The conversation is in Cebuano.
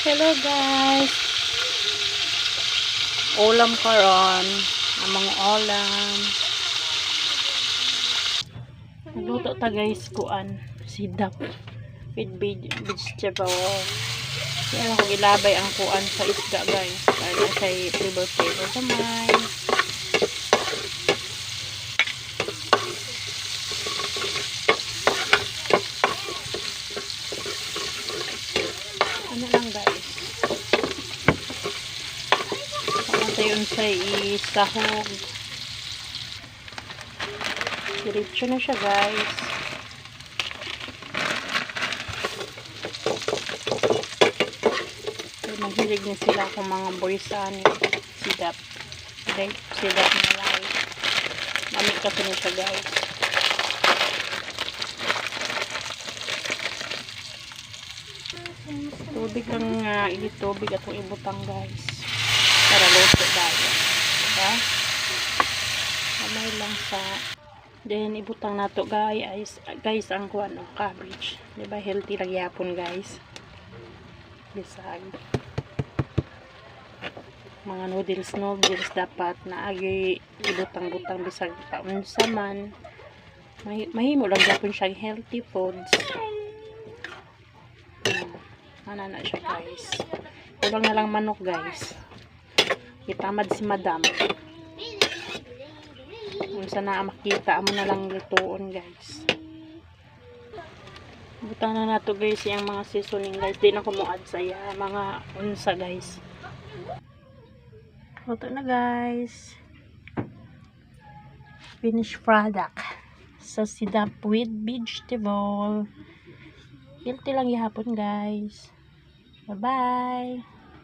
Hello, guys. Ulam karon. Among ulam. Nagluto ta, guys, kuan sidap with vegetable. Kaya ako gilabay ang kuan sa isda, guys. Para na siya flavor flavor gamay. Ano lang, guys. Kung tayo unsay isahog. Diretso na siya, guys. So, mahilig na sila akong mga boys ani. Sidap. Okay? Sidap na like. Lami kasi na siya, guys. Tubig lang nga, uh, tubig atong ibutang, guys. Para luto tayo. Diba? Kamay lang sa. Then ibutang nato, guys, guys, ang kuan, oh, cabbage. Diba healthy lang yapon, guys? Bisag mga noodles noodles, dapat na agi ibutang-butang bisag paunsa man. Mahimo lang gyapon siya healthy foods. Ana na siya, guys. Kulang na lang manok, guys. Itamad si madam. Unsa na makita amo na lang lutuon, guys. Butang na nato, guys, yung mga seasoning, guys. Di na ko mo add sa iya mga unsa, guys. Luto na, guys. Finished product. So sidap with vegetable. Healthy lang gihapon, guys. Bye bye.